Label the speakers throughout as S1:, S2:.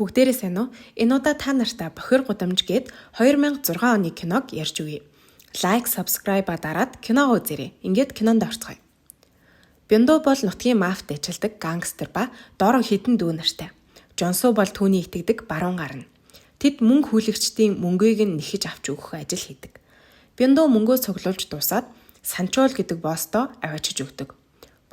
S1: Бүгдээрээ сайн уу? Энэ удаа та нартай Бохир гудамж гээд 2006 оны киног ярьж өгье. Лайк, subscribe-а дараад киногоо үзээрэй. Ингээд кинонд орцгоё. Бяндуу бол нутгийн мафт ажилладаг гангстер ба дороо хідэн дүү нартай. Жонсу бол түүний итгэдэг баруун гар нь. Тэд мөнгө хүлэгчдийн мөнгийг нь нэхэж авч өгөх ажил хийдэг. Бяндуу мөнгөө цуглуулж дуусаад Санчуул гэдэг босстой аваачиж өгдөг.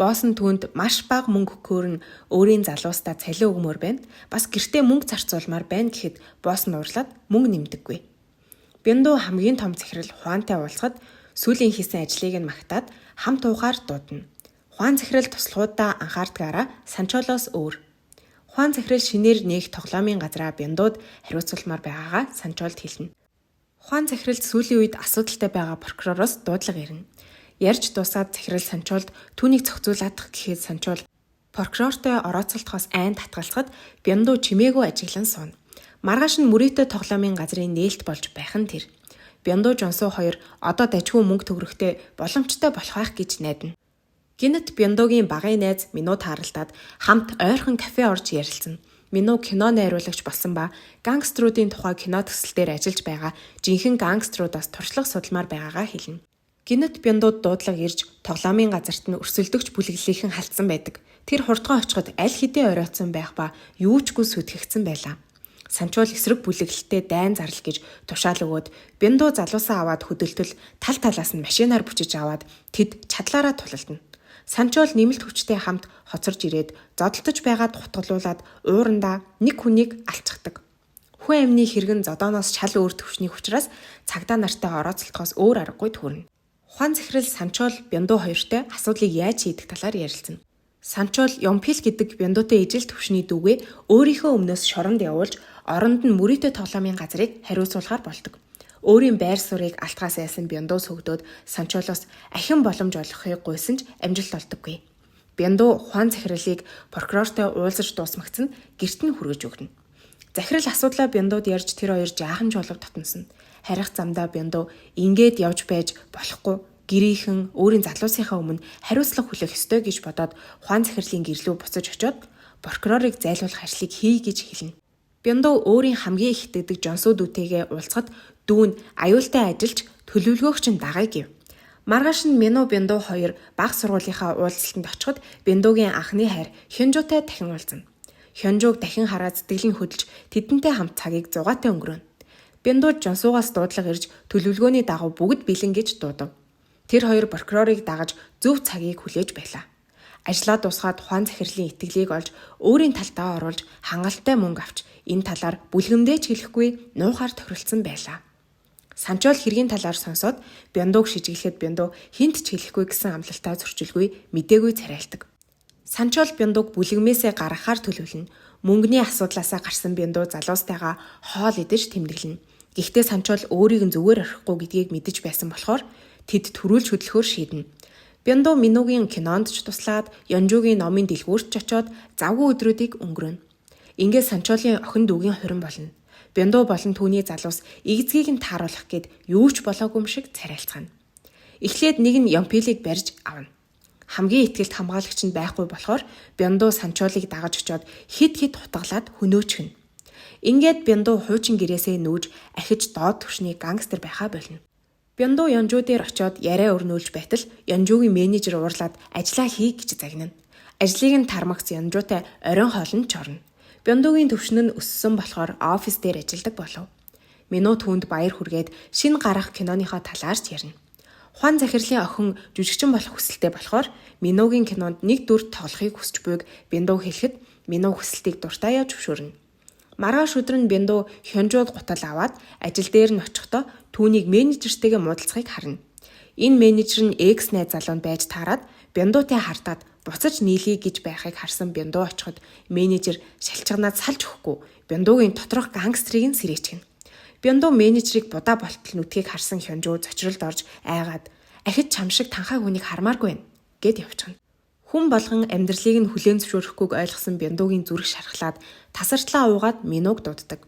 S1: Босс нь түүнд маш бага мөнгө өгөхөөр нь өөрийн залуустаа цалин өгмөр байна. Бас гэртээ мөнгө зарцуулмаар байна гэхэд босс нь уурлаад мөнгө нэмдэггүй. Бяндуу хамгийн том захирал Хуантай уулзахад сүүлийн хийсэн ажлыг нь магтаад хамт уухаар дуудана. Хуан захирал туслахуудаа анхаардгаараа Санчолоос өөр. Хуан захирал шинээр нээх тоглоомын газраа Бяндууд хариуцуулмаар байгаагаа Санчолд хэлнэ. Хуан захиралд сүүлийн үед асуудалтай байгаа прокуророос дуудлага ирнэ. Ярьж дуусаад захирал Санчуулд түүнийг зохицуулаадах гэхэд Санчуул прокурортой орооцолдохоос айн татгалзахад Бяндуу чимээгүй ажиглан сууна. Маргааш нь мөрөөдөө тоглоомын газрын нээлт болж байх нь тэр. Бяндуу Жонсуу хоёр одоо дажгүй мөнгө төгрөгтэй боломжтой болох байх гэж найдана. Гинэт Бяндуугийн багын найз Минуу тааралдаад хамт ойрхон кафе орж ярилцсан. Минуу кино найруулагч болсон ба гангструудын тухай кино төсөл дээр ажиллаж байгаа жинхэнэ гангструудаас туршлага судалмаар байгаагаа хэлнэ. Гинэт Бяндууд дуудлага ирж тоглоомын газарт нь өрсөлдөгч бүлэглэлийнхэн халтсан байдаг. Тэр хурдхан очиход аль хэдийн оройтсон байх ба юу ч гүй сүтгэгдсэн байлаа. Санчуул эсрэг бүлэглэлтэй дайн зарл гэж тушаал өгөөд Бяндуу залуусаа аваад хөдөлтөл тал талаас нь машинаар бүчиж аваад тэд чадлаараа тулалдана. Санчуул нэмэлт хүчтэй хамт хоцорж ирээд зодолдож байгаад хутгалуулаад уурандаа нэг хүнийг алчгадаг. Хүн амны хэргэн зодооноос шал өөр төвшний учраас цагдаа нартай орооцолдохоос өөр аргагүй төрнө. Хуан захирал Санчуул Бяндуу хоёртой асуудлыг яаж шийдэх талаар ярилцсан. Санчуул Юмпил гэдэг Бяндуутай ижил төвшний дүүгээ өөрийнхөө өмнөөс шоронд явуулж оронд нь мөрөөдөө тоглоомын газрыг хариуцуулахар болдог. Өөрийн байр суурийг алтгаас айсан Бяндуу сөгдөөд Санчуулаас ахин боломж олгохыг гуйсан ч амжилт олдоггүй. Бяндуу Хуан захирлыг прокурортой уулзаж дуусмагц нь гэрт нь хүргэж өгнө. Захирал асуудлаа Бяндууд ярьж тэр хоёр жаахан чулав татнасан. Харих замдаа Бяндуу ингээд явж байж болохгүй гэрийнхэн өөрийн залуусынхаа өмнө хариуцлага хүлээх ёстой гэж бодоод Хуан захирлын гэрлүү буцаж очиод прокурорыг зайлуулах ажлыг хий гэж хэлнэ. Бяндуу өөрийн хамгийн их итгэдэг Жонсуу дүүтэйгээ уулзахад дүү нь аюултай ажиллаж төлөвлөгөөгч нь дагая гэв. Маргааш нь Минуу Бяндуу хоёр баг сургуулийнхаа уулзалтанд очиход Бяндуугийн анхны хайр Хёнжуутай дахин уулзна. Хёнжууг дахин хараад сэтгэл нь хөдөлж тэдэнтэй хамт цагийг зугаатай өнгөрөөнө. Бяндуу Жонсуугаас дуудлага ирж төлөвлөгөөний дагуу бүгд бэлэн гэж дуудав. Тэр хоёр прокурорыг дагаж зөв цагийг хүлээж байлаа. Ажлаа дуусгаад Хуан захирлын итгэлийг олж өөрийн талтаа оруулж хангалттай мөнгө авч энэ талаар бүлгэмдээ ч хэлэхгүй нуухаар тохиролцсон байлаа. Санчуул хэргийн талаар сонсоод Бяндууг шижиглэхэд Бяндуу хинт ч хэлэхгүй гэсэн амлалтаа зөрчилгүй мдээгүй царайлдаг. Санчуул Бяндууг бүлгэмээсээ гаргахаар төлөвлөнө. Мөнгөний асуудлаасаа гарсан Бяндуу залуустайгаа хоол идэж тэмдэглэнэ. Гэхдээ Санчуул өөрийг нь зүгээр орхихгүй гэдгийг мэдэж байсан болохоор тэд төрүүлж хөдлөхөөр шийднэ. Бяндуу Минугийн кинонд ч туслаад Янжуугийн номын дэлгүүрт ч очиод завгүй өдрүүдийг өнгөрөөнө. Ингээд Санчуулын охин дүүгийн хурим болно. Бяндуу болон түүний залуус игзгийг нь тааруулах гээд юу ч болоогүй юм шиг царайлцгаана. Эхлээд нэг нь Ямпилийг барьж авна. Хамгийн итгэлт хамгаалагч нь байхгүй болохоор Бяндуу Санчуулыг дагаж очиод хид хид хутгалаад хөнөөчгөнө. Ингээд Бяндуу хуучин гэрээсээ нүүж ахиж доод түвшний гангстер байхаа болно. Бяндуу Янжуу дээр очиод яриа өрнүүлж байтал Янжуугийн менежер уурлаад ажлаа хий гэж загнана. Ажлыг нь тармагц Янжуутай оройн хоолнд ч орно. Бяндуугийн төвшин нь өссөн болохоор офис дээр ажилладаг болов. Минуу түүнд баяр хүргээд шинэ гарах киноныхоо талаар ч ярина. Хуан захирлын охин жүжигчин болох хүсэлтэй болохоор Минуугийн кинонд нэг дүр тоглохыг хүсч буйг Бяндуу хэлэхэд Минуу хүсэлтийг дуртайяа зөвшөөрнө. Маргааш өдөр нь Бяндуу Хёнжууд гутал аваад ажил дээр нь очихдоо түүнийг менежертэйгээ муудалцахыг харна. Энэ менежер нь экс найз залуу нь байж таарад Бяндуутай хартаад буцаж нийлье гэж байхыг харсан Бяндуу очиход менежер шалчганаад салж өгөхгүй Бяндуугийн доторх гангстрыг нь сэрээчгэнэ. Бяндуу менежерийг будаа болтол нүдгийг харсан Хёнжуу зочролд орж айгаад ахиж чам шиг танхаа хүнийг хармааргүй байна гэд явчихна. Хүн болгон амьдралыг нь хүлээн зөвшөөрөхгүйг ойлгосон Бяндуугийн зүрх шархлаад тасартлаа уугаад Минууг дууддаг.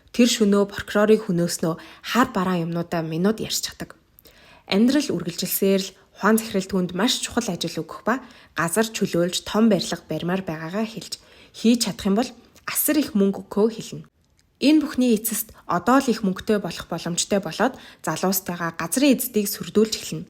S1: Тэр шөнөө прокурорыг хөнөөснөө хар бараан юмнуудаа Минууд ярьчихдаг. Амьдрал үргэлжилсээр л Хуан захирал түүнд маш чухал ажил өгөх ба газар чөлөөлж том барилга барьмаар байгаагаа хэлж хийж чадах юм бол асар их мөнгө өгөхөө хэлнэ. Энэ бүхний эцэст одоо л их мөнгөтэй болох боломжтой болоод залуустайгаа газрын эздийг сүрдүүлж эхэлнэ.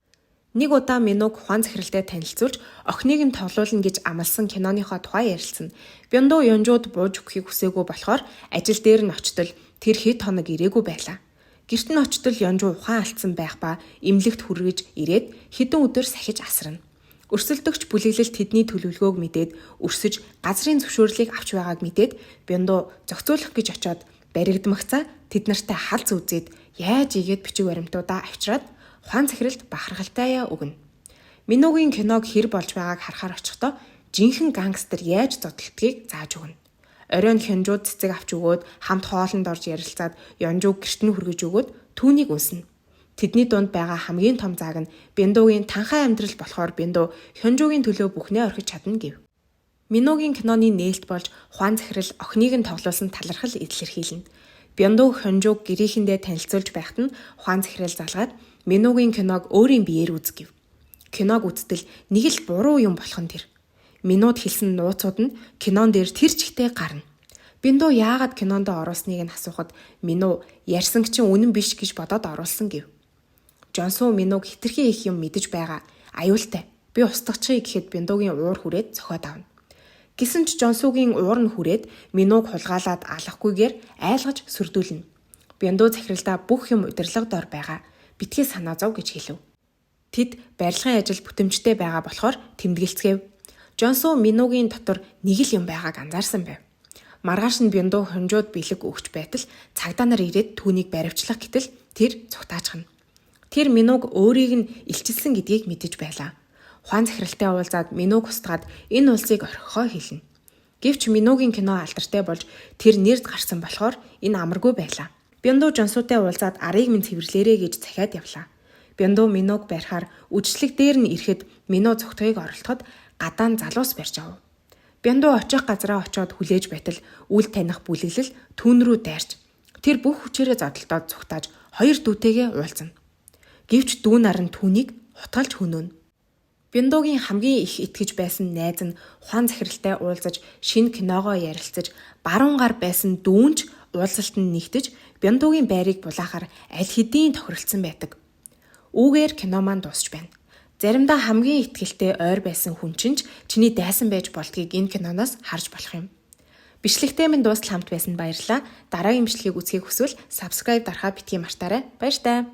S1: Нэг удаа Минуг ухаан захиралтай танилцуулж охиныг нь тоглуулна гэж амласан киноныхоо тухай ярилцсан. Бяндуу Ёнжууд бууж өгөхийг хүсээгүй болохоор ажил дээр нь очтол тэр хэд хоног ирээгүй байлаа. Гэрт нь очтол Ёнжуу ухаан алдсан байх ба эмнэлэгт хүргэж ирээд хэдэн өдөр сахиж асарна. Өрсөлдөгч бүлэглэл тэдний төлөвлөгөөг мэдээд өрсөж газрын зөвшөөрлийг авч байгааг мэдээд Бяндуу зохицуулах гэж очоод баригдмагцаа тэд нартай халз үзээд яаж ийгээд бичиг баримтуудаа авчираад ухаан захиралд бахархалтайя өгнө. Минугийн киног хэр болж байгааг харахаар очихдоо жинхэнэ гангстер яаж зодтолдгийг зааж өгнө. Оройн хянжууд цэцэг авч өгөөд хамт хоолнд орж ярилцаад Ёнжууг гэрт нь хүргэж өгөөд түүнийг үнснэ. Тэдний дунд байгаа хамгийн том зааг нь Бяндуугийн танхай амьдрал болохоор Бяндуу Хёнжуугийн төлөө бүхнээ орхиж чадна гэв. Минугийн киноны нээлт болж ухаан захирал охиныг нь тоглуулсан талархал илэрхийлнэ. Бяндуу Хёнжууг гэрээхэндээ танилцуулж байхад нь ухаан захирал залгаад Минугийн киног өөрийн биеэр үз гэв. Киног үзтэл нэг л буруу юм болох нь тэр. Минууд хэлсэн нууцуд нь кинон дээр тэр чигтээ гарна. Бяндуу яагаад кинонд оруулсныг нь асуухад Минуу ярьсан чинь үнэн биш гэж бодоод оруулсан гэв. Жонсуу Минуг хэтэрхий их юм мэдэж байгаа. Аюултай. Би устгачихъя гэхэд Бяндуугийн уур хүрээд цохиод авна. Гэсэн ч Жонсуугийн уур нь хүрээд Минуг хулгайлаад алахгүйгээр айлгаж сүрдүүлнэ. Бяндуу захиралдаа бүх юм удирдлага дор байгаа. Битгий санаа зов гэж хэлв. Тэд барилгын ажил бүтэмжтэй байгаа болохоор тэмдэглэцгээв. Жонсуу Минугийн дотор нэг л юм байгааг анзаарсан байв. Маргааш нь Бяндуу хонжууд бэлэг өгч байтал цагдаа нар ирээд түүнийг баривчлах гэтэл тэр цугтаачхна. Тэр Минуг өөрийг нь илчилсэн гэдгийг мэдэж байлаа. Ухаан захиралтай уулзаад Минуг устгаад энэ улсыг орхихоо хэлнэ. Гэвч Минугийн кино алдартай болж тэр нэрд гарсан болохоор энэ амаргүй байлаа. Бяндуу Жонсуутай уулзаад арыг минь цэвэрлээрэй гэж захиад явлаа. Бяндуу Минуг барихаар үдшилэг дээр нь ирэхэд Минуу цогтгийг оролдоход гадаа нь залуус барьж авав. Бяндуу очих газараа очиод хүлээж байтал үл таних бүлэглэл түүн рүү дайрч тэр бүх хүчээрээ зодолдоод цугтааж хоёр дүүтэйгээ уулзна. Гэвч дүү нар нь түүнийг хутгалж хөнөөнө. Бяндуугийн хамгийн их итгэж байсан найз нь ухаан захиралтай уулзаж шинэ киногоо ярилцаж баруун гар байсан дүүнч уулзалтанд нэгтэж Бяндуугийн байрыг булаахаар аль хэдийн тохиролцсон байдаг. Үүгээр кино маань дуусч байна. Заримдаа хамгийн итгэлтэй ойр байсан хүн чинь ч чиний дайсан байж болдгийг энэ киноноос харж болох юм. Бичлэгтэй минь дуустал хамт байсан баярлалаа. Дараагийн бичлэгийг үзэхийг хүсвэл subscribe дарахаа битгий мартаарай. Баяртай.